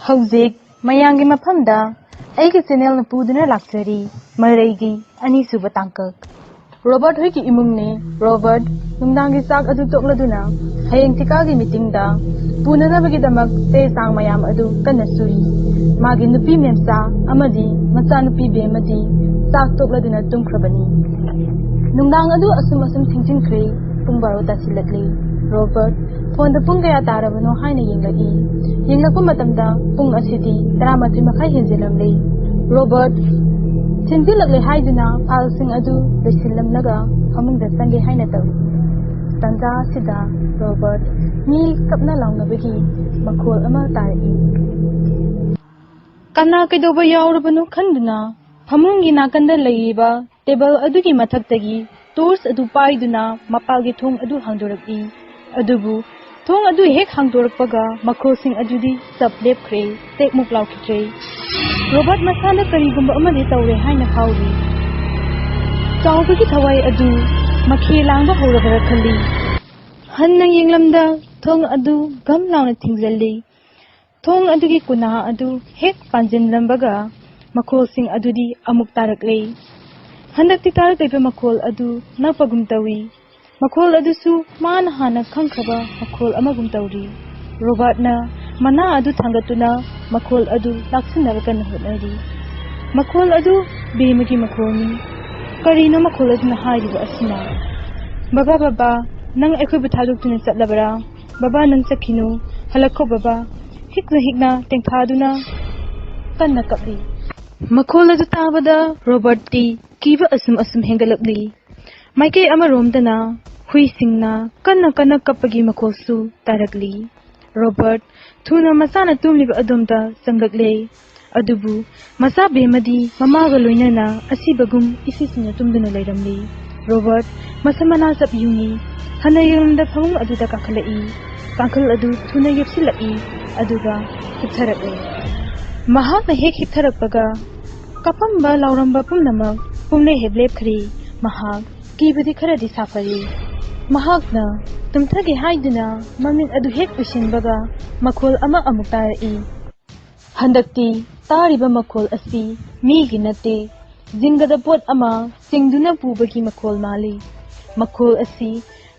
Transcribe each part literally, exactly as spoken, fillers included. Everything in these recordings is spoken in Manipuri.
ꯍꯧꯖꯤꯛ ꯃꯌꯥꯝꯒꯤ ꯃꯐꯝꯗ ꯑꯩꯒꯤ ꯆꯦꯅꯦꯜꯅ ꯄꯨꯗꯨꯅ ꯂꯥꯛꯆꯔꯤ, ꯃꯔꯩꯒꯤ ꯑꯅꯤꯁꯨꯕ ꯇꯥꯡꯀꯛ꯫ ꯔꯣꯕꯔꯠ ꯍꯣꯏꯒꯤ ꯏꯃꯨꯡꯅꯤ꯫ ꯔꯣꯕꯔꯠ ꯅꯨꯡꯗꯥꯡꯒꯤ ꯆꯥꯛ ꯑꯗꯨ ꯇꯣꯛꯂꯗꯨꯅ ꯍꯌꯦꯡ ꯊꯤꯀꯥꯒꯤ ꯃꯤꯇꯤꯡꯗ ꯄꯨꯅꯅꯕꯒꯤꯗꯃꯛ ꯆꯦ ꯆꯥꯡ ꯃꯌꯥꯝ ꯑꯗꯨ ꯀꯟꯅ ꯁꯨꯔꯤ꯫ ꯃꯥꯒꯤ ꯅꯨꯄꯤ ꯃꯦꯝꯆꯥ ꯑꯃꯗꯤ ꯃꯆꯥꯅꯨꯄꯤ ꯕꯦꯝꯃꯗꯤ ꯆꯥꯛ ꯇꯣꯛꯂꯗꯨꯅ ꯇꯨꯝꯈ꯭ꯔꯕꯅꯤ꯫ ꯅꯨꯡꯗꯥꯡ ꯑꯗꯨ ꯑꯁꯨꯝ ꯑꯁꯨꯝ ꯊꯦꯡꯖꯤꯟꯈ꯭ꯔꯦ꯫ ꯄꯨꯡ ꯕꯥꯔꯣ ꯇꯥꯁꯤꯜꯂꯛꯂꯦ꯫ ꯔꯣꯕꯔꯠ ꯐꯣꯟꯗ ꯄꯨꯡ ꯀꯌꯥ ꯇꯥꯔꯕꯅꯣ ꯍꯥꯏꯅ ꯌꯦꯡꯂꯛꯏ꯫ ꯌꯦꯡꯂꯛꯄ ꯃꯇꯝꯗ ꯄꯨꯡ ꯑꯁꯤꯗꯤ ꯇꯔꯥꯃꯥꯊꯣꯏ ꯃꯈꯥꯏ ꯍꯦꯟꯖꯤꯜꯂꯝꯂꯦ꯫ ꯔꯣꯕꯔꯠ ꯊꯦꯡꯖꯤꯜꯂꯛꯂꯦ ꯍꯥꯏꯗꯨꯅ ꯐꯥꯏꯜꯁꯤꯡ ꯑꯗꯨ ꯂꯣꯏꯁꯤꯜꯂꯝꯂꯒ ꯐꯃꯨꯡꯗ ꯆꯪꯒꯦ ꯍꯥꯏꯅ ꯇꯧꯏ꯫ ꯇꯟꯖꯥ ꯑꯁꯤꯗ ꯔꯣꯕꯔꯠ ꯃꯤ ꯀꯞꯅ ꯂꯥꯎꯅꯕꯒꯤ ꯃꯈꯣꯜ ꯑꯃ ꯇꯥꯔꯛꯏ꯫ ꯀꯅꯥ ꯀꯩꯗꯧꯕ ꯌꯥꯎꯔꯕꯅꯣ ꯈꯟꯗꯨꯅ ꯐꯃꯨꯡꯒꯤ ꯅꯥꯀꯟꯗ ꯂꯩꯔꯤꯕ ꯇꯦꯕꯜ ꯑꯗꯨꯒꯤ ꯃꯊꯛꯇꯒꯤ ꯇꯣꯔꯆ ꯑꯗꯨ ꯄꯥꯏꯗꯨꯅ ꯃꯄꯥꯜꯒꯤ ꯊꯣꯡ ꯑꯗꯨ ꯍꯥꯡꯗꯣꯔꯛꯏ꯫ ꯑꯗꯨꯕꯨ ꯊꯣꯡ ꯑꯗꯨ ꯍꯦꯛ ꯍꯥꯡꯗꯣꯔꯛꯄꯒ ꯃꯈꯣꯜꯁꯤꯡ ꯑꯗꯨꯗꯤ ꯆꯞ ꯂꯦꯞꯈ꯭ꯔꯦ, ꯇꯦꯛꯃꯨꯛ ꯂꯥꯎꯈꯤꯗ꯭ꯔꯦ꯫ ꯔꯣꯕꯔꯠ ꯃꯁꯥꯗ ꯀꯔꯤꯒꯨꯝꯕ ꯑꯃꯗꯤ ꯇꯧꯔꯦ ꯍꯥꯏꯅ ꯐꯥꯎꯔꯤ꯫ ꯆꯥꯎꯕꯒꯤ ꯊꯋꯥꯏ ꯑꯗꯨ ꯃꯈꯦ ꯂꯥꯡꯕ ꯍꯧꯔꯕꯔꯥ ꯈꯜꯂꯤ꯫ ꯍꯟꯅ ꯌꯦꯡꯂꯝꯗ ꯊꯣꯡ ꯑꯗꯨ ꯒꯝ ꯂꯥꯎꯅ ꯊꯤꯡꯖꯤꯜꯂꯤ꯫ ꯊꯣꯡ ꯑꯗꯨꯒꯤ ꯀꯨꯅꯥ ꯑꯗꯨ ꯍꯦꯛ ꯄꯥꯟꯖꯤꯟꯂꯝꯕꯒ ꯃꯈꯣꯜꯁꯤꯡ ꯑꯗꯨꯗꯤ ꯑꯃꯨꯛ ꯇꯥꯔꯛꯂꯦ꯫ ꯍꯟꯗꯛꯇꯤ ꯇꯥꯔꯛꯂꯤꯕ ꯃꯈꯣꯜ ꯑꯗꯨ ꯅꯛꯄꯒꯨꯝ ꯇꯧꯏ꯫ ꯃꯈꯣꯜ ꯑꯗꯨꯁꯨ ꯃꯥꯅ ꯍꯥꯟꯅ ꯈꯪꯈ꯭ꯔꯕ ꯃꯈꯣꯜ ꯑꯃꯒꯨꯝ ꯇꯧꯔꯤ꯫ ꯔꯣꯕꯥꯔꯠꯅ ꯃꯅꯥ ꯑꯗꯨ ꯊꯥꯡꯒꯠꯇꯨꯅ ꯃꯈꯣꯜ ꯑꯗꯨ ꯂꯥꯛꯁꯤꯟꯅꯕ ꯀꯟꯅ ꯍꯣꯠꯅꯔꯤ꯫ ꯃꯈꯣꯜ ꯑꯗꯨ ꯕꯦꯝꯃꯒꯤ ꯃꯈꯣꯜꯅꯤ꯫ ꯀꯔꯤꯅꯣ ꯃꯈꯣꯜ ꯑꯗꯨꯅ ꯍꯥꯏꯔꯤꯕ ꯑꯁꯤꯅ? "ꯕꯕꯥ, ꯕꯕꯥ, ꯅꯪ ꯑꯩꯈꯣꯏꯕꯨ ꯊꯥꯗꯣꯛꯇꯨꯅ ꯆꯠꯂꯕꯔꯥ? ꯕꯕꯥ, ꯅꯪ ꯆꯠꯈꯤꯅꯨ꯫ ꯍꯜꯂꯛꯈꯣ ꯕꯕꯥ꯫" ꯍꯤꯛꯅ ꯍꯤꯛꯅ ꯇꯦꯡꯊꯥꯗꯨꯅ ꯀꯟꯅ ꯀꯞꯂꯤ꯫ ꯃꯈꯣꯜ ꯑꯗꯨ ꯇꯥꯕꯗ ꯔꯣꯕꯔꯠꯇꯤ ꯀꯤꯕ ꯑꯁꯨꯝ ꯑꯁꯨꯝ ꯍꯦꯟꯒꯠꯂꯛꯂꯤ꯫ ꯃꯥꯏꯀꯩ ꯑꯃꯔꯣꯝꯗꯅ ꯍꯨꯏꯁꯤꯡꯅ ꯀꯟꯅ ꯀꯟꯅ ꯀꯞꯄꯒꯤ ꯃꯈꯣꯜꯁꯨ ꯇꯥꯔꯛꯂꯤ꯫ ꯔꯣꯕꯔꯠ ꯊꯨꯅ ꯃꯆꯥꯅ ꯇꯨꯝꯂꯤꯕ ꯑꯗꯣꯝꯗ ꯆꯪꯂꯛꯂꯦ꯫ ꯑꯗꯨꯕꯨ ꯃꯆꯥ ꯕꯦꯝꯃꯗꯤ ꯃꯃꯥꯒ ꯂꯣꯏꯅꯅ ꯑꯁꯤꯕꯒꯨꯝ ꯏꯁꯤꯡꯅ ꯇꯨꯝꯗꯨꯅ ꯂꯩꯔꯝꯂꯤ꯫ ꯔꯣꯕꯔꯠ ꯃꯁꯝ ꯃꯅꯥ ꯆꯞ ꯌꯨꯡꯏ꯫ ꯍꯟꯅ ꯌꯦꯡꯂꯝꯗ ꯐꯃꯨꯡ ꯑꯗꯨꯗ ꯀꯥꯈꯠꯂꯛꯏ꯫ ꯀꯥꯡꯈꯜ ꯑꯗꯨ ꯊꯨꯅ ꯌꯦꯞꯁꯤꯜꯂꯛꯏ, ꯑꯗꯨꯒ ꯍꯤꯞꯊꯔꯛꯂꯦ꯫ ꯃꯍꯥꯛꯅ ꯍꯦꯛ ꯍꯤꯞꯊꯔꯛꯄꯒ ꯀꯞꯄꯝꯕ ꯂꯥꯎꯔꯝꯕ ꯄꯨꯝꯅꯃꯛ ꯄꯨꯝꯂꯦꯞ ꯍꯦꯛ ꯂꯦꯞꯈ꯭ꯔꯦ꯫ ꯃꯍꯥꯛ ꯀꯤꯕꯗꯤ ꯈꯔꯗꯤ ꯁꯥꯐꯔꯦ꯫ ꯃꯍꯥꯛꯅ ꯇꯨꯝꯊꯒꯦ ꯍꯥꯏꯗꯨꯅ ꯃꯃꯤꯠ ꯑꯗꯨ ꯍꯦꯛ ꯎꯏꯁꯤꯟꯕꯒ ꯃꯈꯣꯜ ꯑꯃ ꯑꯃꯨꯛ ꯇꯥꯔꯛꯏ꯫ ꯍꯟꯗꯛꯇꯤ ꯇꯥꯔꯤꯕ ꯃꯈꯣꯜ ꯑꯁꯤ ꯃꯤꯒꯤ ꯅꯠꯇꯦ, ꯖꯤꯡꯒꯗ ꯄꯣꯠ ꯑꯃ ꯆꯤꯡꯗꯨꯅ ꯄꯨꯕꯒꯤ ꯃꯈꯣꯜ ꯃꯥꯜꯂꯤ꯫ ꯃꯈꯣꯜ ꯑꯁꯤ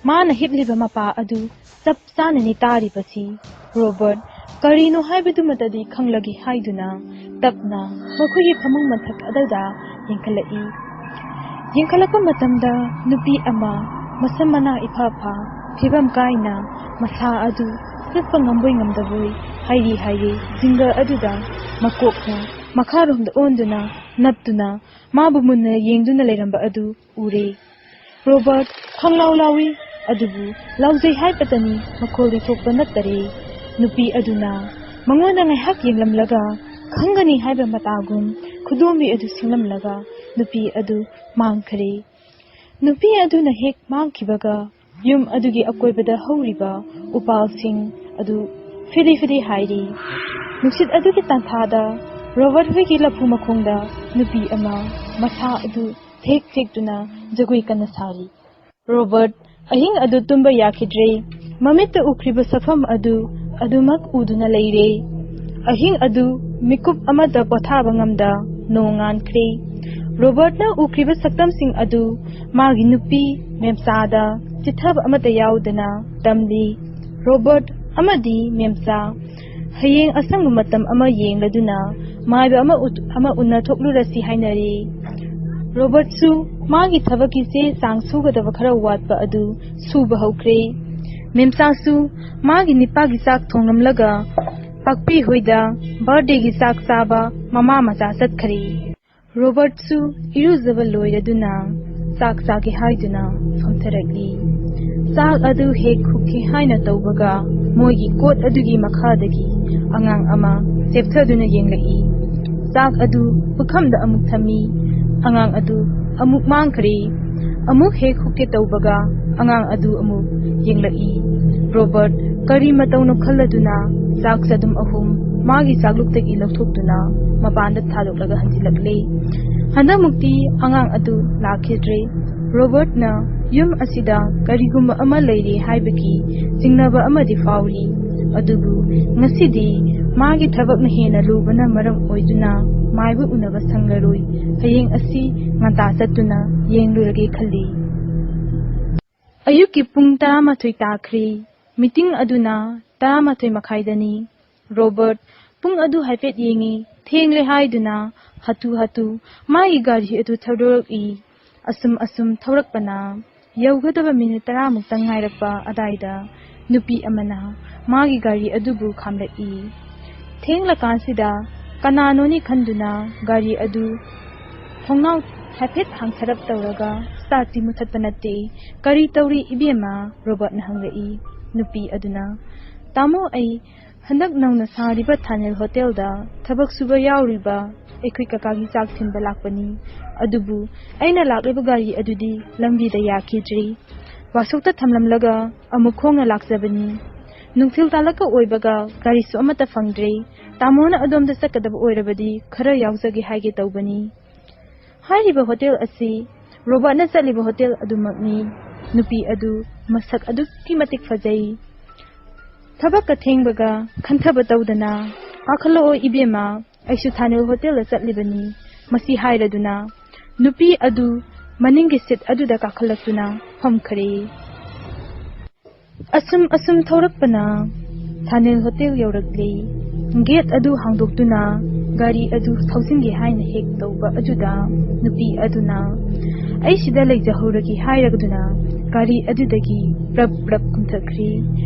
ꯃꯥꯅ ꯍꯤꯞꯂꯤꯕ ꯃꯄꯥ ꯑꯗꯨ ꯆꯞ ꯆꯥꯅꯅꯤ ꯇꯥꯔꯤꯕꯁꯤ꯫ ꯔꯣꯕꯔꯠ ꯀꯔꯤꯅꯣ ꯍꯥꯏꯕꯗꯨꯃꯇꯗꯤ ꯈꯪꯂꯒꯦ ꯍꯥꯏꯗꯨꯅ ꯇꯞꯅ ꯃꯈꯣꯏꯒꯤ ꯐꯃꯨꯡ ꯃꯊꯛ ꯑꯗꯨꯗ ꯌꯦꯡꯈꯠꯂꯛꯏ꯫ ꯌꯦꯡꯈꯠꯂꯛꯄ ꯃꯇꯝꯗ ꯅꯨꯄꯤ ꯑꯃ ꯃꯁꯝ ꯃꯅꯥ ꯏꯐꯥ ꯐꯥ, ꯐꯤꯕꯝ ꯀꯥꯏꯅ, ꯃꯁꯥ ꯑꯗꯨ ꯆꯠꯄ ꯉꯝꯕꯣꯏ ꯉꯝꯗꯕꯣꯏ ꯍꯥꯏꯔꯤ ꯍꯥꯏꯔꯤ ꯖꯤꯡꯒ ꯑꯗꯨꯗ ꯃꯀꯣꯛꯅ ꯃꯈꯥꯔꯣꯝꯗ ꯑꯣꯟꯗꯨꯅ ꯅꯞꯇꯨꯅ ꯃꯥꯕꯨ ꯃꯨꯟꯅ ꯌꯦꯡꯗꯨꯅ ꯂꯩꯔꯝꯕ ꯑꯗꯨ ꯎꯔꯦ꯫ ꯔꯣꯕꯔꯠ ꯈꯪꯂꯥꯎ ꯂꯥꯎꯏ, ꯑꯗꯨꯕꯨ ꯂꯥꯎꯖꯩ ꯍꯥꯏꯕꯇꯅꯤ ꯃꯈꯣꯜꯗꯤ ꯊꯣꯛꯄ ꯅꯠꯇꯔꯦ꯫ ꯅꯨꯄꯤ ꯑꯗꯨꯅ ꯃꯉꯣꯟꯗ ꯉꯥꯏꯍꯥꯛ ꯌꯦꯡꯂꯝꯂꯒ ꯈꯪꯒꯅꯤ ꯍꯥꯏꯕ ꯃꯇꯥꯒꯨꯝ ꯈꯨꯗꯣꯝꯕꯤ ꯑꯗꯨ ꯁꯤꯡꯂꯝꯂꯒ ꯅꯨꯄꯤ ꯑꯗꯨ ꯃꯥꯡꯈ꯭ꯔꯦ꯫ ꯅꯨꯄꯤ ꯑꯗꯨꯅ ꯍꯦꯛ ꯃꯥꯡꯈꯤꯕꯒ ꯌꯨꯝ ꯑꯗꯨꯒꯤ ꯑꯀꯣꯏꯕꯗ ꯍꯧꯔꯤꯕ ꯎꯄꯥꯜꯁꯤꯡ ꯑꯗꯨ ꯐꯤꯗꯤ ꯐꯤꯗꯤ ꯍꯥꯏꯔꯤ꯫ ꯅꯨꯡꯁꯤꯠ ꯑꯗꯨꯒꯤ ꯇꯥꯟꯊꯥꯗ ꯔꯣꯕꯔꯠ ꯍꯣꯏꯒꯤ ꯂꯐꯨ ꯃꯈꯣꯡꯗ ꯅꯨꯄꯤ ꯑꯃ ꯃꯁꯥ ꯑꯗꯨ ꯊꯦꯛ ꯊꯦꯛꯇꯨꯅ ꯖꯒꯣꯏ ꯀꯟꯅ ꯁꯥꯔꯤ꯫ ꯔꯣꯕꯔꯠ ꯑꯍꯤꯡ ꯑꯗꯨ ꯇꯨꯝꯕ ꯌꯥꯈꯤꯗ꯭ꯔꯦ꯫ ꯃꯃꯤꯠꯇ ꯎꯈ꯭ꯔꯤꯕ ꯁꯛꯐꯝ ꯑꯗꯨ ꯑꯗꯨꯃꯛ ꯎꯗꯨꯅ ꯂꯩꯔꯦ꯫ ꯑꯍꯤꯡ ꯑꯗꯨ ꯃꯤꯀꯨꯞ ꯑꯃꯠꯇ ꯄꯣꯊꯥꯕ ꯉꯝꯗ ꯅꯣꯡ ꯉꯥꯟꯈ꯭ꯔꯦ꯫ ꯔꯣꯕꯔꯠꯅ ꯎꯈ꯭ꯔꯤꯕ ꯁꯛꯇꯝꯁꯤꯡ ꯑꯗꯨ ꯃꯥꯒꯤ ꯅꯨꯄꯤ ꯃꯦꯝꯆꯥꯗ ꯆꯤꯊꯕ ꯑꯃꯠꯇ ꯌꯥꯎꯗꯅ ꯇꯝꯂꯤ꯫ ꯔꯣꯕꯔꯠ ꯑꯃꯗꯤ ꯃꯦꯝꯆꯥ ꯍꯌꯦꯡ ꯑꯁꯪꯕ ꯃꯇꯝ ꯑꯃ ꯌꯦꯡꯂꯗꯨꯅ ꯃꯥꯏꯕ ꯑꯃ ꯎꯠ-, ꯑꯃ ꯎꯅꯊꯣꯛꯂꯨꯔꯁꯤ ꯍꯥꯏꯅꯔꯦ꯫ ꯔꯣꯕꯔꯠꯁꯨ ꯃꯥꯒꯤ ꯊꯕꯛꯀꯤ ꯆꯦ ꯆꯥꯡ ꯁꯨꯒꯗꯕ ꯈꯔ ꯋꯥꯠꯄ ꯑꯗꯨ ꯁꯨꯕ ꯍꯧꯈ꯭ꯔꯦ꯫ ꯃꯦꯝꯆꯥꯁꯨ ꯃꯥꯒꯤ ꯅꯤꯄꯥꯒꯤ ꯆꯥꯛ ꯊꯣꯡꯂꯝꯂꯒ ꯄꯥꯛꯄꯤ ꯍꯣꯏꯗ ꯕꯥꯔꯗꯦꯒꯤ ꯆꯥꯛ ꯆꯥꯕ ꯃꯃꯥ ꯃꯆꯥ ꯆꯠꯈ꯭ꯔꯦ꯫ ꯔꯣꯕꯔꯠꯁꯨ ꯏꯔꯨꯖꯕ ꯂꯣꯏꯔꯗꯨꯅ ꯆꯥꯛ ꯆꯥꯒꯦ ꯍꯥꯏꯗꯨꯅ ꯐꯝꯊꯔꯛꯂꯤ꯫ ꯆꯥꯛ ꯑꯗꯨ ꯍꯦꯛ ꯈꯨꯛꯀꯦ ꯍꯥꯏꯅ ꯇꯧꯕꯒ ꯃꯣꯏꯒꯤ ꯀꯣꯠ ꯑꯗꯨꯒꯤ ꯃꯈꯥꯗꯒꯤ ꯑꯉꯥꯡ ꯑꯃ ꯆꯦꯞꯊꯗꯨꯅ ꯌꯦꯡꯂꯛꯏ꯫ ꯆꯥꯛ ꯑꯗꯨ ꯄꯨꯈꯝꯗ ꯑꯃꯨꯛ ꯊꯝꯃꯤ꯫ ꯑꯉꯥꯡ ꯑꯗꯨ ꯑꯃꯨꯛ ꯃꯥꯡꯈ꯭ꯔꯦ꯫ ꯑꯃꯨꯛ ꯍꯦꯛ ꯈꯨꯛꯀꯦ ꯇꯧꯕꯒ ꯑꯉꯥꯡ ꯑꯗꯨ ꯑꯃꯨꯛ ꯌꯦꯡꯂꯛꯏ꯫ ꯔꯣꯕꯔꯠ ꯀꯔꯤ ꯃꯇꯧꯅꯣ ꯈꯜꯂꯗꯨꯅ ꯆꯥꯛ ꯆꯗꯨꯝ ꯑꯍꯨꯝ ꯃꯥꯒꯤ ꯆꯥꯛꯂꯨꯛꯇꯒꯤ ꯂꯧꯊꯣꯛꯇꯨꯅ ꯃꯄꯥꯟꯗ ꯊꯥꯗꯣꯛꯂꯒ ꯍꯟꯖꯤꯜꯂꯛꯂꯦ꯫ ꯍꯟꯗꯛꯃꯨꯛꯇꯤ ꯑꯉꯥꯡ ꯑꯗꯨ ꯂꯥꯛꯈꯤꯗ꯭ꯔꯦ꯫ ꯔꯣꯕꯔꯠꯅ ꯌꯨꯝ ꯑꯁꯤꯗ ꯀꯔꯤꯒꯨꯝꯕ ꯑꯃ ꯂꯩꯔꯦ ꯍꯥꯏꯕꯒꯤ ꯆꯤꯡꯅꯕ ꯑꯃꯗꯤ ꯐꯥꯎꯔꯤ꯫ ꯑꯗꯨꯕꯨ ꯉꯁꯤꯗꯤ ꯃꯥꯒꯤ ꯊꯕꯛꯅ ꯍꯦꯟꯅ ꯂꯨꯕꯅ ꯃꯔꯝ ꯑꯣꯏꯗꯨꯅ ꯃꯥꯏꯕꯨ ꯎꯅꯕ ꯁꯪꯂꯔꯣꯏ꯫ ꯍꯌꯦꯡ ꯑꯁꯤ ꯉꯟꯇꯥ ꯆꯠꯇꯨꯅ ꯌꯦꯡꯂꯨꯔꯒꯦ ꯈꯜꯂꯤ꯫ ꯑꯌꯨꯛꯀꯤ ꯄꯨꯡ ꯇꯔꯥꯃꯥꯊꯣꯏ ꯇꯥꯈ꯭ꯔꯦ꯫ ꯃꯤꯇꯤꯡ ꯑꯗꯨꯅ ꯇꯔꯥꯃꯥꯊꯣꯏ ꯃꯈꯥꯏꯗꯅꯤ꯫ ꯔꯣꯕꯔꯠ ꯄꯨꯡ ꯑꯗꯨ ꯍꯥꯏꯐꯦꯠ ꯌꯦꯡꯉꯤ꯫ ꯊꯦꯡꯂꯦ ꯍꯥꯏꯗꯨꯅ ꯍꯥꯊꯨ ꯍꯥꯊꯨ ꯃꯥꯒꯤ ꯒꯥꯔꯤ ꯑꯗꯨ ꯊꯧꯗꯣꯔꯛꯏ꯫ ꯑꯁꯨꯝ ꯑꯁꯨꯝ ꯊꯧꯔꯛꯄꯅ ꯌꯧꯒꯗꯕ ꯃꯤꯅꯤꯠ ꯇꯔꯥꯃꯨꯛꯇꯪ ꯉꯥꯏꯔꯛꯄ ꯑꯗꯥꯏꯗ ꯅꯨꯄꯤ ꯑꯃꯅ ꯃꯥꯒꯤ ꯒꯥꯔꯤ ꯑꯗꯨꯕꯨ ꯈꯥꯝꯂꯛꯏ꯫ ꯊꯦꯡꯂꯀꯥꯟꯁꯤꯗ ꯀꯅꯥꯅꯣꯅꯤ ꯈꯟꯗꯨꯅ ꯒꯥꯔꯤ ꯑꯗꯨ ꯊꯣꯡꯅꯥꯎ ꯍꯥꯏꯐꯦꯠ ꯍꯥꯡꯊꯔꯞ ꯇꯧꯔꯒ ꯁ꯭ꯇꯥꯔꯠꯇꯤ ꯃꯨꯊꯠꯄ ꯅꯠꯇꯦ꯫ "ꯀꯔꯤ ꯇꯧꯔꯤ ꯏꯕꯦꯝꯃ?" ꯔꯣꯕꯔꯠꯅ ꯍꯪꯂꯛꯏ꯫ ꯅꯨꯄꯤ ꯑꯗꯨꯅ, "ꯇꯥꯃꯣ, ꯑꯩ ꯍꯟꯗꯛ ꯅꯧꯅ ꯁꯥꯔꯤꯕ ꯊꯥꯅꯤꯜ ꯍꯣꯇꯦꯜꯗ ꯊꯕꯛ ꯁꯨꯕ ꯌꯥꯎꯔꯤꯕ ꯑꯩꯈꯣꯏ ꯀꯀꯥꯒꯤ ꯆꯥꯛ ꯊꯤꯟꯕ ꯂꯥꯛꯄꯅꯤ꯫ ꯑꯗꯨꯕꯨ ꯑꯩꯅ ꯂꯥꯛꯂꯤꯕ ꯒꯥꯔꯤ ꯑꯗꯨꯗꯤ ꯂꯝꯕꯤꯗ ꯌꯥꯈꯤꯗ꯭ꯔꯤ꯫ ꯋꯥꯁꯣꯛꯇ ꯊꯝꯂꯝꯂꯒ ꯑꯃꯨꯛ ꯈꯣꯡꯅ ꯂꯥꯛꯆꯕꯅꯤ꯫ ꯅꯨꯡꯊꯤꯜ ꯇꯥꯂꯛꯀ ꯑꯣꯏꯕꯒ ꯒꯥꯔꯤꯁꯨ ꯑꯃꯠꯇ ꯐꯪꯗ꯭ꯔꯦ꯫ ꯇꯥꯃꯣꯅ ꯑꯗꯣꯝꯗ ꯆꯠꯀꯗꯕ ꯑꯣꯏꯔꯕꯗꯤ ꯈꯔ ꯌꯥꯎꯖꯒꯦ ꯍꯥꯏꯒꯦ ꯇꯧꯕꯅꯤ꯫" ꯍꯥꯏꯔꯤꯕ ꯍꯣꯇꯦꯜ ꯑꯁꯤ ꯔꯣꯕꯥꯔꯠꯅ ꯆꯠꯂꯤꯕ ꯍꯣꯇꯦꯜ ꯑꯗꯨꯃꯛꯅꯤ꯫ ꯅꯨꯄꯤ ꯑꯗꯨ ꯃꯁꯛ ꯑꯗꯨꯛꯀꯤ ꯃꯇꯤꯛ ꯐꯖꯩ꯫ ꯊꯕꯛꯀ ꯊꯦꯡꯕꯒ ꯈꯟꯊꯕ ꯇꯧꯗꯅ, "ꯀꯥꯈꯠꯂꯛꯑꯣ ꯏꯕꯦꯝꯃ, ꯑꯩꯁꯨ ꯊꯥꯅꯤꯜ ꯍꯣꯇꯦꯜꯗ ꯆꯠꯂꯤꯕꯅꯤ꯫" ꯃꯁꯤ ꯍꯥꯏꯔꯗꯨꯅ ꯅꯨꯄꯤ ꯑꯗꯨ ꯃꯅꯤꯡꯒꯤ ꯁꯤꯠ ꯑꯗꯨꯗ ꯀꯥꯈꯠꯂꯛꯇꯨꯅ ꯐꯝꯈ꯭ꯔꯦ꯫ ꯑꯁꯨꯝ ꯑꯁꯨꯝ ꯊꯧꯔꯛꯄꯅ ꯊꯥꯅꯤꯜ ꯍꯣꯇꯦꯜ ꯌꯧꯔꯛꯂꯦ꯫ ꯒꯦꯠ ꯑꯗꯨ ꯍꯥꯡꯗꯣꯛꯇꯨꯅ ꯒꯥꯔꯤ ꯑꯗꯨ ꯊꯧꯖꯤꯟꯒꯦ ꯍꯥꯏꯅ ꯍꯦꯛ ꯇꯧꯕ ꯑꯗꯨꯗ ꯅꯨꯄꯤ ꯑꯗꯨꯅ, "ꯑꯩ ꯁꯤꯗ ꯂꯩꯖꯍꯧꯔꯒꯦ" ꯍꯥꯏꯔꯗꯨꯅ ꯒꯥꯔꯤ ꯑꯗꯨꯗꯒꯤ ꯄ꯭ꯔꯞ ꯄ꯭ꯔꯞ ꯀꯨꯝꯊꯈ꯭ꯔꯦ꯫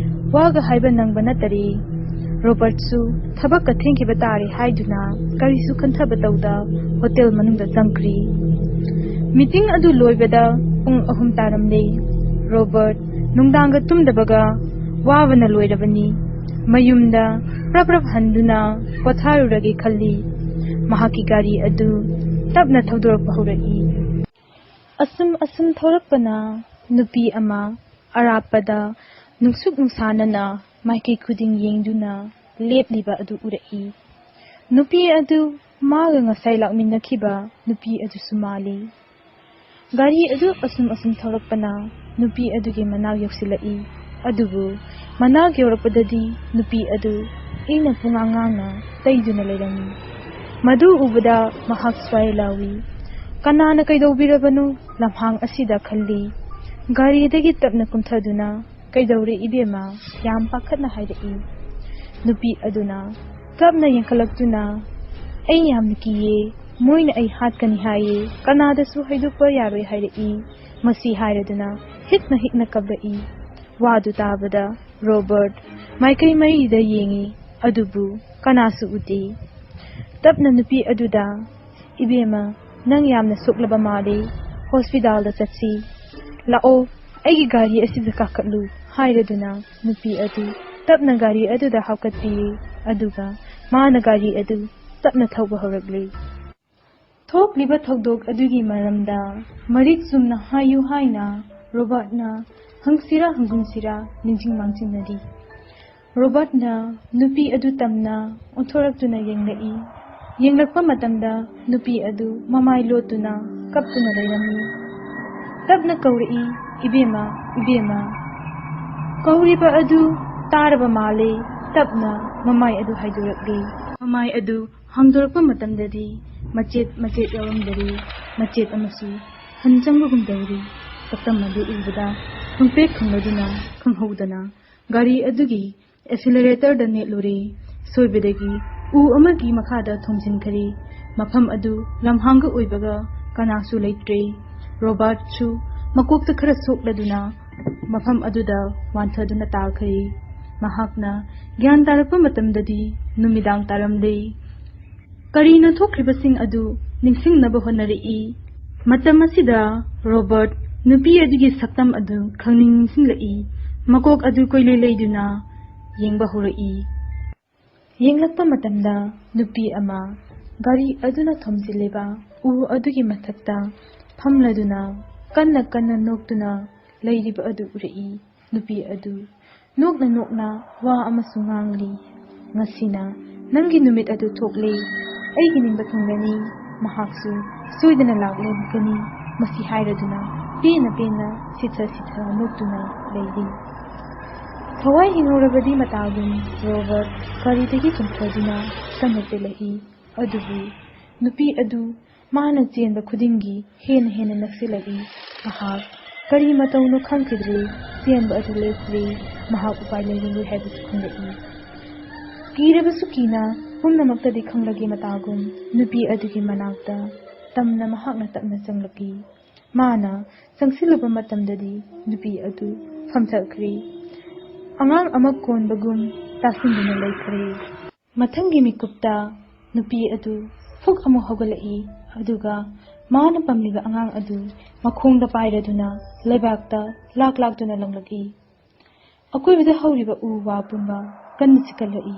ꯋꯥꯒ ꯍꯥꯏꯕ ꯅꯪꯕ ꯅꯠꯇꯔꯦ꯫ ꯔꯣꯕꯔꯠꯁꯨ ꯊꯕꯛꯀ ꯊꯦꯡꯈꯤꯕ ꯇꯥꯔꯦ ꯍꯥꯏꯗꯨꯅ ꯀꯔꯤꯁꯨ ꯈꯟꯊꯕ ꯇꯧꯗ ꯍꯣꯇꯦꯜ ꯃꯅꯨꯡꯗ ꯆꯪꯈ꯭ꯔꯦ꯫ ꯃꯤꯇꯤꯡ ꯑꯗꯨ ꯂꯣꯏꯕꯗ ꯄꯨꯡ ꯑꯍꯨꯝ ꯇꯥꯔꯝꯂꯦ꯫ ꯔꯣꯕꯔꯠ ꯅꯨꯡꯗꯥꯡꯒ ꯇꯨꯝꯗꯕꯒ ꯋꯥꯕꯅ ꯂꯣꯏꯔꯕꯅꯤ꯫ ꯃꯌꯨꯝꯗ ꯄ꯭ꯔꯞ ꯄ꯭ꯔꯞ ꯍꯟꯗꯨꯅ ꯄꯣꯊꯥꯔꯨꯔꯒꯦ ꯈꯜꯂꯤ꯫ ꯃꯍꯥꯛꯀꯤ ꯒꯥꯔꯤ ꯑꯗꯨ ꯇꯞꯅ ꯊꯧꯗꯣꯔꯛꯄ ꯍꯧꯔꯛꯏ꯫ ꯑꯁꯨꯝ ꯑꯁꯨꯝ ꯊꯧꯔꯛꯄꯅ ꯅꯨꯄꯤ ꯑꯃ ꯑꯔꯥꯞꯄꯗ ꯅꯨꯡꯁꯨꯛ ꯅꯨꯡꯁꯥꯅꯅ ꯃꯥꯏꯀꯩ ꯈꯨꯗꯤꯡ ꯌꯦꯡꯗꯨꯅ ꯂꯦꯞꯂꯤꯕ ꯑꯗꯨ ꯎꯔꯛꯏ꯫ ꯅꯨꯄꯤ ꯑꯗꯨ ꯃꯥꯒ ꯉꯁꯥꯏ ꯂꯥꯛꯃꯤꯟꯅꯈꯤꯕ ꯅꯨꯄꯤ ꯑꯗꯨꯁꯨ ꯃꯥꯜꯂꯤ꯫ ꯒꯥꯔꯤ ꯑꯗꯨ ꯑꯁꯨꯝ ꯑꯁꯨꯝ ꯊꯧꯔꯛꯄꯅ ꯅꯨꯄꯤ ꯑꯗꯨꯒꯤ ꯃꯅꯥꯛ ꯌꯧꯁꯤꯜꯂꯛꯏ꯫ ꯑꯗꯨꯕꯨ ꯃꯅꯥꯛ ꯌꯧꯔꯛꯄꯗꯗꯤ ꯅꯨꯄꯤ ꯑꯗꯨ ꯏꯪꯅ ꯄꯨꯡꯉꯥꯡ ꯉꯥꯡꯅ ꯇꯩꯗꯨꯅ ꯂꯩꯔꯝꯃꯤ꯫ ꯃꯗꯨ ꯎꯕꯗ ꯃꯍꯥꯛ ꯁ꯭ꯋꯥꯏ ꯂꯥꯎꯏ, "ꯀꯅꯥꯅ ꯀꯩꯗꯧꯕꯤꯔꯕꯅꯣ ꯂꯝꯍꯥꯡ ꯑꯁꯤꯗ?" ꯈꯜꯂꯤ꯫ ꯒꯥꯔꯤꯗꯒꯤ ꯇꯞꯅ ꯀꯨꯝꯊꯗꯨꯅ, "ꯀꯩꯗꯧꯔꯦ ꯏꯕꯦꯝꯃ?" ꯌꯥꯝ ꯄꯥꯈꯠꯅ ꯍꯥꯏꯔꯛꯏ꯫ ꯅꯨꯄꯤ ꯑꯗꯨꯅ ꯇꯞꯅ ꯌꯦꯡꯈꯠꯂꯛꯇꯨꯅ, "ꯑꯩ ꯌꯥꯝꯅ ꯀꯤꯌꯦ, ꯃꯣꯏꯅ ꯑꯩ ꯍꯥꯠꯀꯅꯤ ꯍꯥꯏꯌꯦ, ꯀꯅꯥꯗꯁꯨ ꯍꯥꯏꯗꯣꯛꯄ ꯌꯥꯔꯣꯏ ꯍꯥꯏꯔꯛꯏ"꯫ ꯃꯁꯤ ꯍꯥꯏꯔꯗꯨꯅ ꯍꯤꯛꯅ ꯍꯤꯛꯅ ꯀꯞꯂꯛꯏ꯫ ꯋꯥꯗꯨ ꯇꯥꯕꯗ ꯔꯣꯕꯔꯠ ꯃꯥꯏꯀꯩ ꯃꯔꯤꯗ ꯌꯦꯡꯉꯤ, ꯑꯗꯨꯕꯨ ꯀꯅꯥꯁꯨ ꯎꯗꯦ꯫ ꯇꯞꯅ ꯅꯨꯄꯤ ꯑꯗꯨꯗ, "ꯏꯕꯦꯝꯃ, ꯅꯪ ꯌꯥꯝꯅ ꯁꯣꯛꯂꯕ ꯃꯥꯜꯂꯦ, ꯍꯣꯁꯄꯤꯇꯥꯜꯗ ꯆꯠꯁꯤ꯫ ꯂꯥꯛꯑꯣ, ꯑꯩꯒꯤ ꯒꯥꯔꯤ ꯑꯁꯤꯗ ꯀꯥꯈꯠꯂꯨ" ꯍꯥꯏꯔꯗꯨꯅ ꯅꯨꯄꯤ ꯑꯗꯨ ꯇꯞꯅ ꯒꯥꯔꯤ ꯑꯗꯨꯗ ꯍꯥꯞꯀꯠꯄꯤꯔꯦ꯫ ꯑꯗꯨꯒ ꯃꯥꯅ ꯒꯥꯔꯤ ꯑꯗꯨ ꯇꯞꯅ ꯊꯧꯕ ꯍꯧꯔꯛꯂꯦ꯫ ꯊꯣꯛꯂꯤꯕ ꯊꯧꯗꯣꯛ ꯑꯗꯨꯒꯤ ꯃꯔꯝꯗ ꯃꯔꯤꯛ ꯆꯨꯝꯅ ꯍꯥꯏꯌꯨ ꯍꯥꯏꯅ ꯔꯣꯕꯥꯔꯠꯅ ꯍꯪꯁꯤꯔꯥ ꯍꯪꯒꯨꯝꯁꯤꯔꯥ ꯅꯤꯡꯁꯤꯡ ꯃꯥꯡꯁꯤꯟꯅꯔꯤ꯫ ꯔꯣꯕꯥꯔꯠꯅ ꯅꯨꯄꯤ ꯑꯗꯨ ꯇꯝꯅ ꯑꯣꯟꯊꯣꯔꯛꯇꯨꯅ ꯌꯦꯡꯂꯛꯏ꯫ ꯌꯦꯡꯂꯛꯄ ꯃꯇꯝꯗ ꯅꯨꯄꯤ ꯑꯗꯨ ꯃꯃꯥꯏ ꯂꯣꯠꯇꯨꯅ ꯀꯞꯇꯨꯅ ꯂꯩꯔꯝꯃꯤ꯫ ꯇꯞꯅ ꯀꯧꯔꯛꯏ, "ꯏꯕꯦꯝꯃ, ꯏꯕꯦꯝꯃ"꯫ ꯀꯧꯔꯤꯕ ꯑꯗꯨ ꯇꯥꯔꯕ ꯃꯥꯜꯂꯦ꯫ ꯇꯞꯅ ꯃꯃꯥꯏ ꯑꯗꯨ ꯍꯥꯏꯗꯣꯔꯛꯂꯤ꯫ ꯃꯃꯥꯏ ꯑꯗꯨ ꯍꯥꯡꯗꯣꯔꯛꯄ ꯃꯇꯝꯗꯗꯤ ꯃꯆꯦꯠ ꯃꯆꯦꯠ ꯌꯥꯎꯔꯝꯗꯔꯤ꯫ ꯃꯆꯦꯠ ꯑꯃꯁꯨ ꯍꯟ ꯆꯪꯕꯒꯨꯝ ꯇꯧꯔꯤ꯫ ꯁꯛꯇꯝ ꯑꯗꯨ ꯎꯕꯗ ꯈꯪꯄ꯭ꯔꯦꯛ ꯈꯪꯂꯗꯨꯅ ꯈꯪꯍꯧꯗꯅ ꯒꯥꯔꯤ ꯑꯗꯨꯒꯤ ꯑꯦꯁꯤꯂꯔꯦꯇꯔꯗ ꯅꯦꯠꯂꯨꯔꯦ꯫ ꯁꯣꯏꯕꯗꯒꯤ ꯎ ꯑꯃꯒꯤ ꯃꯈꯥꯗ ꯊꯣꯝꯖꯤꯟꯈꯔꯦ꯫ ꯃꯐꯝ ꯑꯗꯨ ꯂꯝꯍꯥꯡꯒ ꯑꯣꯏꯕꯒ ꯀꯅꯥꯁꯨ ꯂꯩꯇ꯭ꯔꯦ꯫ ꯔꯣꯕꯥꯔꯠꯁꯨ ꯃꯀꯣꯛꯇ ꯈꯔ ꯁꯣꯛꯂꯗꯨꯅ ꯃꯐꯝ ꯑꯗꯨꯗ ꯋꯥꯟꯊꯗꯨꯅ ꯇꯥꯈ꯭ꯔꯦ꯫ ꯃꯍꯥꯛꯅ ꯒ꯭ꯌꯥꯟ ꯇꯥꯔꯛꯄ ꯃꯇꯝꯗꯗꯤ ꯅꯨꯃꯤꯗꯥꯡ ꯇꯥꯔꯝꯂꯦ꯫ ꯀꯔꯤꯅꯣ ꯊꯣꯛꯈ꯭ꯔꯤꯕꯁꯤꯡ ꯑꯗꯨ ꯅꯤꯡꯁꯤꯡꯅꯕ ꯍꯣꯠꯅꯔꯛꯏ꯫ ꯃꯇꯝ ꯑꯁꯤꯗ ꯔꯣꯕꯥꯔꯠ ꯅꯨꯄꯤ ꯑꯗꯨꯒꯤ ꯁꯛꯇꯝ ꯑꯗꯨ ꯈꯪꯅꯤꯡ ꯅꯤꯡꯁꯤꯡꯂꯛꯏ꯫ ꯃꯀꯣꯛ ꯑꯗꯨ ꯀꯣꯏꯂꯩ ꯂꯩꯗꯨꯅ ꯌꯦꯡꯕ ꯍꯧꯔꯛꯏ꯫ ꯌꯦꯡꯂꯛꯄ ꯃꯇꯝꯗ ꯅꯨꯄꯤ ꯑꯃ ꯒꯥꯔꯤ ꯑꯗꯨꯅ ꯊꯣꯝꯖꯤꯜꯂꯤꯕ ꯎ ꯑꯗꯨꯒꯤ ꯃꯊꯛꯇ ꯐꯝꯂꯗꯨꯅ ꯀꯟꯅ ꯀꯟꯅ ꯅꯣꯛꯇꯨꯅ ꯂꯩꯔꯤꯕ ꯑꯗꯨ ꯎꯔꯛꯏ꯫ ꯅꯨꯄꯤ ꯑꯗꯨ ꯅꯣꯛꯅ ꯅꯣꯛꯅ ꯋꯥ ꯑꯃꯁꯨ ꯉꯥꯡꯂꯤ꯫ "ꯉꯁꯤꯅ ꯅꯪꯒꯤ ꯅꯨꯃꯤꯠ ꯑꯗꯨ ꯊꯣꯛꯂꯦ꯫ ꯑꯩꯒꯤ ꯅꯤꯡꯕ ꯊꯨꯡꯂꯅꯤ꯫ ꯃꯍꯥꯛꯁꯨ ꯁꯣꯏꯗꯅ ꯂꯥꯛꯂꯒꯅꯤ"꯫ ꯃꯁꯤ ꯍꯥꯏꯔꯗꯨꯅ ꯄꯦꯟꯅ ꯄꯦꯟꯅ ꯁꯤꯊ ꯁꯤꯊ ꯅꯣꯛꯇꯨꯅ ꯂꯩꯔꯤ꯫ ꯊꯋꯥꯏ ꯍꯤꯡꯍꯧꯔꯕꯗꯤ ꯃꯇꯥꯒꯨꯝ ꯔꯣꯕꯔꯠ ꯒꯥꯔꯤꯗꯒꯤ ꯆꯣꯡꯊꯗꯨꯅ ꯀꯟꯅ ꯆꯦꯜꯂꯛꯏ꯫ ꯑꯗꯨꯕꯨ ꯅꯨꯄꯤ ꯑꯗꯨ ꯃꯥꯅ ꯆꯦꯟꯕ ꯈꯨꯗꯤꯡꯒꯤ ꯍꯦꯟꯅ ꯍꯦꯟꯅ ꯅꯛꯁꯤꯜꯂꯛꯏ꯫ ꯃꯍꯥꯛ ꯀꯔꯤ ꯃꯇꯧꯅꯣ ꯈꯪꯈꯤꯗ꯭ꯔꯦ꯫ ꯆꯦꯟꯕ ꯑꯗꯨ ꯂꯦꯞꯈ꯭ꯔꯦ꯫ ꯃꯍꯥꯛ ꯎꯄꯥꯏ ꯂꯩꯔꯔꯣꯏ ꯍꯥꯏꯕꯁꯨ ꯈꯪꯂꯛꯏ꯫ ꯀꯤꯔꯕꯁꯨ ꯀꯤꯅ ꯄꯨꯝꯅꯃꯛꯇꯗꯤ ꯈꯪꯂꯒꯦ ꯃꯇꯥꯒꯨꯝ ꯅꯨꯄꯤ ꯑꯗꯨꯒꯤ ꯃꯅꯥꯛꯇ ꯇꯝꯅ ꯃꯍꯥꯛꯅ ꯇꯞꯅ ꯆꯪꯂꯛꯏ꯫ ꯃꯥꯅ ꯆꯪꯁꯤꯜꯂꯨꯕ ꯃꯇꯝꯗꯗꯤ ꯅꯨꯄꯤ ꯑꯗꯨ ꯐꯝꯊꯈ꯭ꯔꯦ꯫ ꯑꯉꯥꯡ ꯑꯃ ꯀꯣꯟꯕꯒꯨꯝ ꯇꯥꯁꯤꯟꯗꯨꯅ ꯂꯩꯈ꯭ꯔꯦ꯫ ꯃꯊꯪꯒꯤ ꯃꯤꯀꯨꯞꯇ ꯅꯨꯄꯤ ꯑꯗꯨ ꯐꯨꯛ ꯑꯃꯨꯛ ꯍꯧꯒꯠꯂꯛꯏ, ꯑꯗꯨꯒ ꯃꯥꯅ ꯄꯝꯂꯤꯕ ꯑꯉꯥꯡ ꯑꯗꯨ ꯃꯈꯣꯡꯗ ꯄꯥꯏꯔꯗꯨꯅ ꯂꯩꯕꯥꯛꯇ ꯂꯥꯛ ꯂꯥꯛꯇꯨꯅ ꯂꯪꯂꯛꯏ꯫ ꯑꯀꯣꯏꯕꯗ ꯍꯧꯔꯤꯕ ꯎ ꯋꯥ ꯄꯨꯝꯕ ꯀꯟꯅ ꯆꯤꯛꯀꯠꯂꯛꯏ,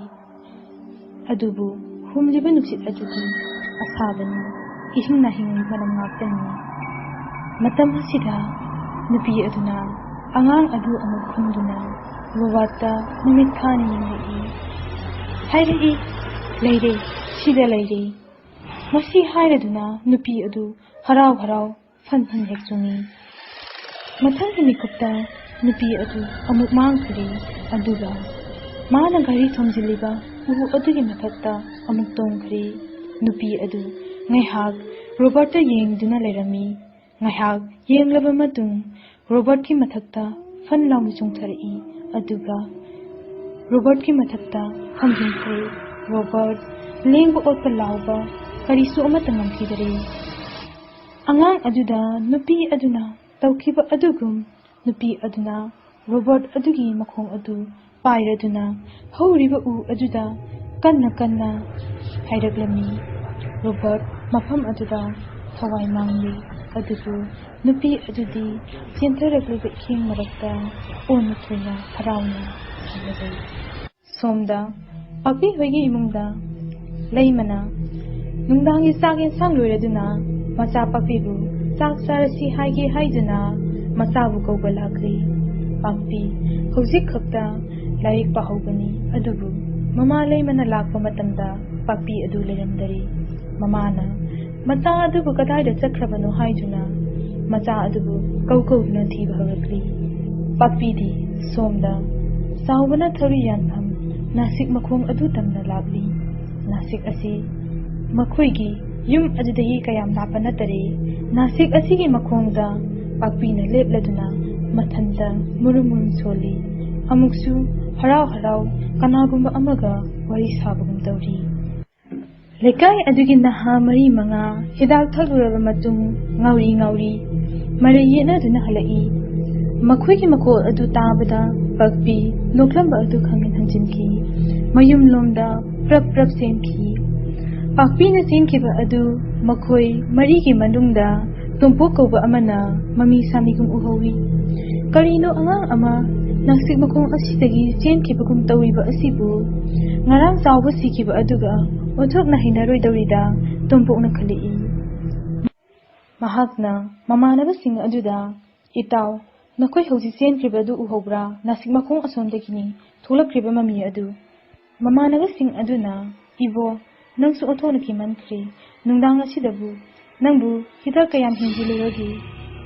ꯑꯗꯨꯕꯨ ꯍꯨꯝꯂꯤꯕ ꯅꯨꯡꯁꯤꯠ ꯑꯗꯨꯗꯤ ꯑꯁꯥꯕꯅꯤ, ꯏꯍꯤꯡ ꯅꯥꯍꯤꯡꯒꯤ ꯃꯅꯝ ꯉꯥꯛꯇꯅꯤ꯫ ꯃꯇꯝ ꯑꯁꯤꯗ ꯅꯨꯄꯤ ꯑꯗꯨꯅ ꯑꯉꯥꯡ ꯑꯗꯨ ꯑꯃꯨꯛ ꯈꯨꯝꯗꯨꯅ ꯔꯣꯕꯥꯔꯠꯇ ꯃꯃꯤꯠ ꯈꯥꯅ ꯌꯦꯡꯂꯛꯏ꯫ ꯍꯥꯏꯔꯛꯏ, "ꯂꯩꯔꯦ, ꯁꯤꯗ ꯂꯩꯔꯦ"꯫ ꯃꯁꯤ ꯍꯥꯏꯔꯗꯨꯅ ꯅꯨꯄꯤ ꯑꯗꯨ ꯍꯔꯥꯎ ꯍꯔꯥꯎ ꯐꯟ ꯐꯟ ꯍꯦꯛ ꯆꯣꯡꯉꯤ꯫ ꯃꯊꯪꯒꯤ ꯃꯤꯀꯨꯞꯇ ꯅꯨꯄꯤ ꯑꯗꯨ ꯑꯃꯨꯛ ꯃꯥꯡꯈ꯭ꯔꯦ, ꯑꯗꯨꯒ ꯃꯥꯅ ꯒꯥꯔꯤ ꯊꯣꯝꯖꯤꯜꯂꯤꯕ ꯎ ꯑꯗꯨꯒꯤ ꯃꯊꯛꯇ ꯑꯃꯨꯛ ꯇꯣꯡꯈ꯭ꯔꯦ꯫ ꯅꯨꯄꯤ ꯑꯗꯨ ꯉꯥꯏꯍꯥꯛ ꯔꯣꯕꯥꯔꯠꯇ ꯌꯦꯡꯗꯨꯅ ꯂꯩꯔꯝꯃꯤ꯫ ꯉꯥꯏꯍꯥꯛ ꯌꯦꯡꯂꯕ ꯃꯇꯨꯡ ꯔꯣꯕꯥꯔꯠꯀꯤ ꯃꯊꯛꯇ ꯐꯟ ꯂꯥꯎꯅ ꯆꯣꯡꯊꯔꯛꯏ, ꯑꯗꯨꯒ ꯔꯣꯕꯥꯔꯠꯀꯤ ꯃꯊꯛꯇ ꯐꯝꯖꯤꯟꯈ꯭ꯔꯦ꯫ ꯔꯣꯕꯥꯔꯠ ꯂꯦꯡꯕ ꯑꯣꯠꯄ ꯂꯥꯎꯕ ꯀꯔꯤꯁꯨ ꯑꯃꯠꯇ ꯉꯝꯈꯤꯗꯔꯦ꯫ ꯑꯉꯥꯡ ꯑꯗꯨꯗ ꯅꯨꯄꯤ ꯑꯗꯨꯅ ꯇꯧꯈꯤꯕ ꯑꯗꯨꯒꯨꯝ ꯅꯨꯄꯤ ꯑꯗꯨꯅ ꯔꯣꯕꯥꯔꯠ ꯑꯗꯨꯒꯤ ꯃꯈꯣꯡ ꯑꯗꯨ ꯄꯥꯏꯔꯗꯨꯅ ꯍꯧꯔꯤꯕ ꯎ ꯑꯗꯨꯗ ꯀꯟꯅ ꯀꯟꯅ ꯍꯥꯏꯔꯛꯂꯝꯃꯤ꯫ ꯔꯣꯕꯥꯔꯠ ꯃꯐꯝ ꯑꯗꯨꯗ ꯊꯋꯥꯏ ꯃꯥꯡꯂꯤ, ꯑꯗꯨꯕꯨ ꯅꯨꯄꯤ ꯑꯗꯨꯗꯤ ꯆꯦꯟꯊꯔꯛꯂꯤꯕ ꯏꯁꯤꯡ ꯃꯔꯛꯇ ꯑꯣꯟꯅ ꯊꯣꯏꯅ ꯍꯔꯥꯎꯅ ꯁꯥꯟꯅꯔꯤ꯫ ꯁꯣꯝꯗ ꯄꯥꯛꯄꯤ ꯍꯣꯏꯒꯤ ꯏꯃꯨꯡꯗ ꯂꯩꯃꯅ ꯅꯨꯡꯗꯥꯡꯒꯤ ꯆꯥꯛ ꯌꯦꯟꯁꯥꯡ ꯂꯣꯏꯔꯗꯨꯅ ꯃꯆꯥ ꯄꯥꯛꯄꯤꯕꯨ ꯆꯥꯛ ꯆꯥꯔꯁꯤ ꯍꯥꯏꯒꯦ ꯍꯥꯏꯗꯨꯅ ꯃꯆꯥꯕꯨ ꯀꯧꯕ ꯂꯥꯛꯂꯤ꯫ ꯄꯥꯛꯄꯤ ꯍꯧꯖꯤꯛ ꯈꯛꯇ ꯂꯥꯏꯔꯤꯛ ꯄꯥꯍꯧꯕꯅꯤ, ꯑꯗꯨꯕꯨ ꯃꯃꯥ ꯂꯩꯃꯅ ꯂꯥꯛꯄ ꯃꯇꯝꯗ ꯄꯥꯛꯄꯤ ꯑꯗꯨ ꯂꯩꯔꯝꯗꯔꯦ꯫ ꯃꯃꯥꯅ ꯃꯆꯥ ꯑꯗꯨꯕꯨ ꯀꯗꯥꯏꯗ ꯆꯠꯈ꯭ꯔꯕꯅꯣ ꯍꯥꯏꯗꯨꯅ ꯃꯆꯥ ꯑꯗꯨꯕꯨ ꯀꯧ ꯀꯧꯗꯨꯅ ꯊꯤꯕ ꯍꯧꯔꯛꯂꯤ꯫ ꯄꯥꯛꯄꯤꯗꯤ ꯁꯣꯝꯗ ꯆꯥꯎꯕꯅ ꯊꯧꯔꯤ ꯌꯥꯟꯐꯝ ꯅꯥꯁꯤꯛ ꯃꯈꯣꯡ ꯑꯗꯨ ꯇꯝꯅ ꯂꯥꯛꯂꯤ꯫ ꯅꯥꯁꯤꯛ ꯑꯁꯤ ꯃꯈꯣꯏꯒꯤ ꯌꯨꯝ ꯑꯗꯨꯗꯒꯤ ꯀꯌꯥꯝ ꯂꯥꯞꯄ ꯅꯠꯇꯔꯦ꯫ ꯅꯥꯁꯤꯛ ꯑꯁꯤꯒꯤ ꯃꯈꯣꯡꯗ ꯄꯥꯛꯄꯤꯅ ꯂꯦꯞꯂꯗꯨꯅ ꯃꯊꯟꯇ ꯃꯨꯔꯨꯝ ꯃꯨꯔꯨꯝ ꯁꯣꯜꯂꯤ꯫ ꯑꯃꯨꯛꯁꯨ ꯍꯔꯥꯎ ꯍꯔꯥꯎ ꯀꯅꯥꯒꯨꯝꯕ ꯑꯃꯒ ꯋꯥꯔꯤ ꯁꯥꯕꯒꯨꯝ ꯇꯧꯔꯤ꯫ ꯂꯩꯀꯥꯏ ꯑꯗꯨꯒꯤ ꯅꯍꯥ ꯃꯔꯤ ꯃꯉꯥ ꯍꯤꯗꯥꯛ ꯊꯛꯂꯨꯔꯕ ꯃꯇꯨꯡ ꯉꯥꯎꯔꯤ ꯉꯥꯎꯔꯤ ꯃꯔꯩ ꯌꯦꯠꯅꯗꯨꯅ ꯍꯜꯂꯛꯏ꯫ ꯃꯈꯣꯏꯒꯤ ꯃꯈꯣꯜ ꯑꯗꯨ ꯇꯥꯕꯗ ꯄꯥꯛꯄꯤ ꯅꯣꯛꯂꯝꯕ ꯑꯗꯨ ꯈꯪꯍꯟ ꯍꯟꯖꯤꯟꯈꯤ꯫ ꯃꯌꯨꯝꯂꯣꯝꯗ ꯄ꯭ꯔꯞ ꯄ꯭ꯔꯞ ꯆꯦꯟꯈꯤ꯫ ꯄꯥꯛꯄꯤꯅ ꯆꯦꯟꯈꯤꯕ ꯑꯗꯨ ꯃꯈꯣꯏ ꯃꯔꯤꯒꯤ ꯃꯅꯨꯡꯗ ꯇꯣꯝꯄꯣꯛ ꯀꯧꯕ ꯑꯃꯅ ꯃꯃꯤ ꯁꯥꯃꯤꯒꯨꯝ ꯎꯍꯧꯏ꯫ "ꯀꯔꯤꯅꯣ ꯑꯉꯥꯡ ꯑꯃ ꯅꯥꯁꯤꯛ ꯃꯈꯣꯡ ꯑꯁꯤꯗꯒꯤ ꯆꯦꯟꯈꯤꯕꯒꯨꯝ ꯇꯧꯔꯤꯕ ꯑꯁꯤꯕꯨ?" ꯉꯔꯥꯡ ꯆꯥꯎꯕ ꯁꯤꯈꯤꯕ ꯑꯗꯨꯒ ꯑꯣꯟꯊꯣꯛꯅ ꯍꯩꯅꯔꯣꯏꯗꯧꯔꯤꯗ ꯇꯣꯝꯄꯣꯛꯅ ꯈꯜꯂꯛꯏ꯫ ꯃꯍꯥꯛꯅ ꯃꯃꯥꯟꯅꯕꯁꯤꯡ ꯑꯗꯨꯗ, "ꯏꯇꯥꯎ, ꯅꯈꯣꯏ ꯍꯧꯖꯤꯛ ꯆꯦꯟꯈ꯭ꯔꯤꯕ ꯑꯗꯨ ꯎꯍꯧꯕ꯭ꯔꯥ? ꯅꯥꯁꯤꯛ ꯃꯈꯣꯡ ꯑꯁꯣꯝꯗꯒꯤꯅꯤ ꯊꯣꯛꯂꯛꯈ꯭ꯔꯤꯕ ꯃꯃꯤ ꯑꯗꯨ꯫" ꯃꯃꯥꯟꯅꯕꯁꯤꯡ ꯑꯗꯨꯅ, "ꯏꯕꯣ, ꯅꯪꯁꯨ ꯑꯣꯟꯊꯣꯛꯅ ꯀꯤꯃꯟꯈ꯭ꯔꯦ꯫ ꯅꯨꯡꯗꯥꯡ ꯑꯁꯤꯗꯕꯨ ꯅꯪꯕꯨ ꯍꯤꯗꯥꯛ ꯀꯌꯥꯝ ꯍꯦꯟꯖꯤꯜꯂꯨꯔꯒꯦ?"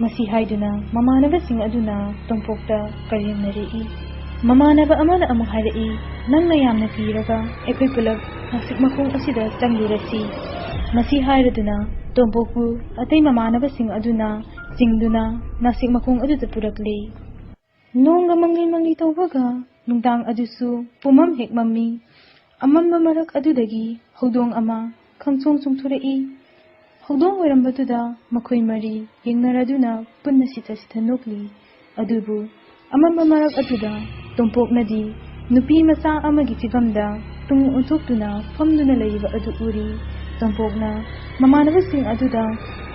ꯃꯁꯤ ꯍꯥꯏꯗꯨꯅ ꯃꯃꯥꯟꯅꯕꯁꯤꯡ ꯑꯗꯨꯅ ꯇꯣꯝꯄꯣꯛꯇ ꯀꯔꯦꯝꯅꯔꯛꯏ꯫ ꯃꯃꯥꯟꯅꯕ ꯑꯃꯅ ꯑꯃꯨꯛ ꯍꯥꯏꯔꯛꯏ, "ꯅꯪꯅ ꯌꯥꯝꯅ ꯀꯤꯔꯒ ꯑꯩꯈꯣꯏ ꯄꯨꯂꯞ ꯅꯥꯁꯤꯛ ꯃꯈꯣꯡ ꯑꯁꯤꯗ ꯆꯪꯂꯨꯔꯁꯤ꯫" ꯃꯁꯤ ꯍꯥꯏꯔꯗꯨꯅ ꯇꯣꯝꯄꯣꯛꯄꯨ ꯑꯇꯩ ꯃꯃꯥꯟꯅꯕꯁꯤꯡ ꯑꯗꯨꯅ ꯆꯤꯡꯗꯨꯅ ꯅꯥꯁꯤꯛ ꯃꯈꯣꯡ ꯑꯗꯨꯗ ꯄꯨꯔꯛꯂꯦ꯫ ꯅꯣꯡꯒ ꯃꯪꯂꯤ ꯃꯪꯂꯤ ꯇꯧꯕꯒ ꯅꯨꯡꯗꯥꯡ ꯑꯗꯨꯁꯨ ꯄꯨꯝꯃꯝ ꯍꯦꯛ ꯃꯝꯃꯤ꯫ ꯑꯃꯝꯕ ꯃꯔꯛ ꯑꯗꯨꯗꯒꯤ ꯍꯧꯗꯣꯡ ꯑꯃ ꯈꯪꯆꯣꯡ ꯆꯣꯡꯊꯣꯔꯛꯏ꯫ ꯍꯧꯗꯣꯡ ꯑꯣꯏꯔꯝꯕꯗꯨꯗ ꯃꯈꯣꯏ ꯃꯔꯤ ꯌꯦꯡꯅꯔꯗꯨꯅ ꯄꯨꯟꯅ ꯁꯤꯊ ꯁꯤꯊ ꯅꯣꯛꯂꯤ꯫ ꯑꯗꯨꯕꯨ ꯑꯃꯝꯕ ꯃꯔꯛ ꯑꯗꯨꯗ ꯇꯣꯝꯄꯣꯛꯅꯗꯤ ꯅꯨꯄꯤ ꯃꯆꯥ ꯑꯃꯒꯤ ꯐꯤꯕꯝꯗ ꯇꯨꯡ ꯑꯣꯟꯊꯣꯛꯇꯨꯅ ꯐꯝꯗꯨꯅ ꯂꯩꯔꯤꯕ ꯑꯗꯨ ꯎꯔꯤ꯫ ꯇꯣꯝꯄꯣꯛꯅ ꯃꯃꯥꯟꯅꯕꯁꯤꯡ ꯑꯗꯨꯗ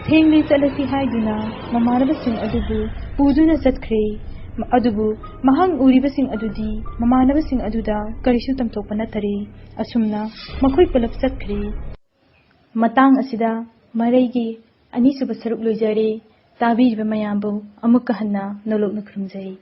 "ꯊꯦꯡꯂꯦ, ꯆꯠꯂꯁꯤ" ꯍꯥꯏꯗꯨꯅ ꯃꯃꯥꯟꯅꯕꯁꯤꯡ ꯑꯗꯨꯕꯨ ꯄꯨꯗꯨꯅ ꯆꯠꯈ꯭ꯔꯦ꯫ ꯑꯗꯨꯕꯨ ꯃꯍꯥꯛ ꯎꯔꯤꯕꯁꯤꯡ ꯑꯗꯨꯗꯤ ꯃꯃꯥꯟꯅꯕꯁꯤꯡ ꯑꯗꯨꯗ ꯀꯔꯤꯁꯨ ꯇꯝꯊꯣꯛꯄ ꯅꯠꯇꯔꯦ꯫ ꯑꯁꯨꯝꯅ ꯃꯈꯣꯏ ꯄꯨꯂꯞ ꯆꯠꯈ꯭ꯔꯦ꯫ ꯃꯇꯥꯡ ꯑꯁꯤꯗ ꯃꯔꯩꯒꯤ ꯑꯅꯤꯁꯨꯕ ꯁꯔꯨꯛ ꯂꯣꯏꯖꯔꯦ꯫ ꯇꯥꯕꯤꯔꯤꯕ ꯃꯌꯥꯝꯕꯨ ꯑꯃꯨꯛꯀ ꯍꯟꯅ ꯅꯣꯂꯣꯛꯅ ꯈꯨꯔꯨꯝꯖꯔꯤ꯫